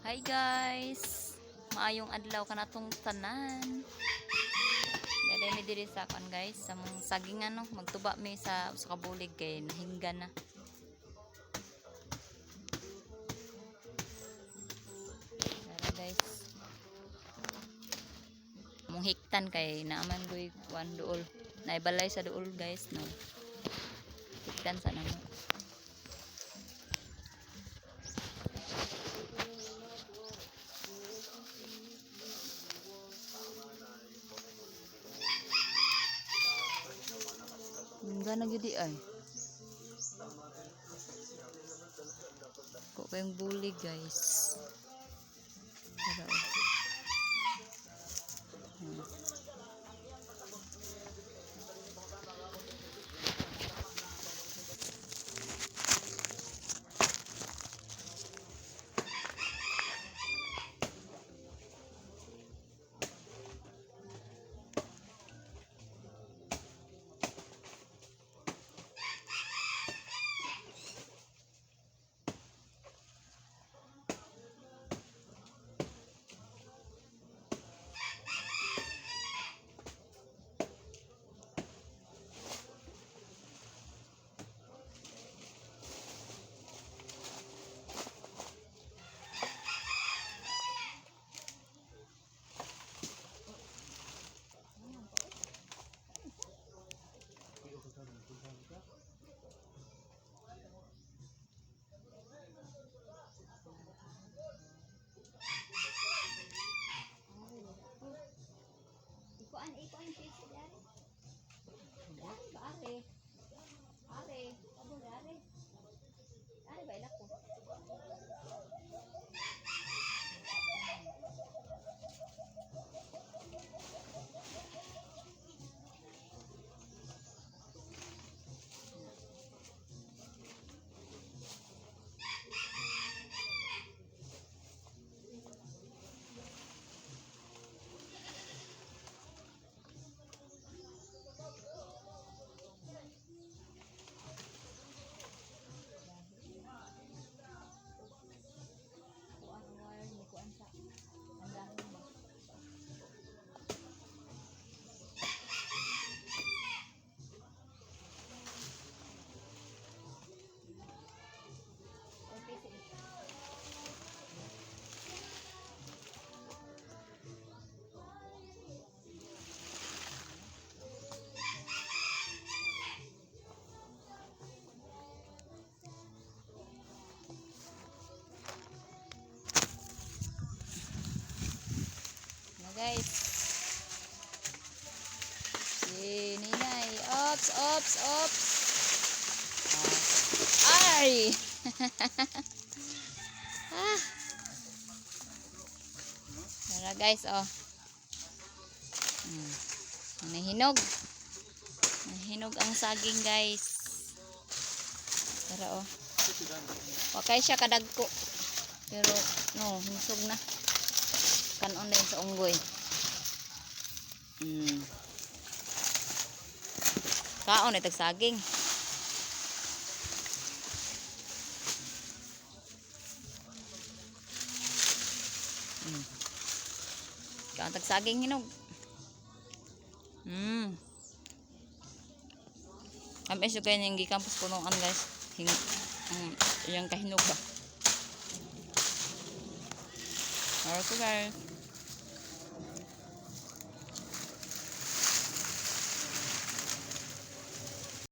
Hi guys. Maayong adlaw kanatong tanan. Daday mi diri sa kan guys, sa mong sagingan no, magtuba mi sa usa ka bulig kay nahingga na. Tara guys. Mong hiktan kay naaman goy kuan duol. Naibalay sa duol guys no. Hiktan sa namo. Hingga na gyud di ay. Ko kayong bulig guys. Tara oh. Ikuan, ikuan siya si Ari. Ari ba are? Are, abo are. Are ba ilak ko? Kuan wire ni kuan sa. Ang dahon ba? Okay, sige. Na guys. Si Ninay. Ops, ops, ops. Ah. Ay! Ah. Tara guys, oh. Nahinog. Nahinog ang saging guys. Tara oh. Wakay siya kadagko. Pero no, hinsog na. Kanon na yun sa unggoy. Kaon ay tagsaging. Kaon tagsaging hinog. Amis yung kaya niyang gikan pas punuan guys. Hing, iyang kahinog ba. Alright guys.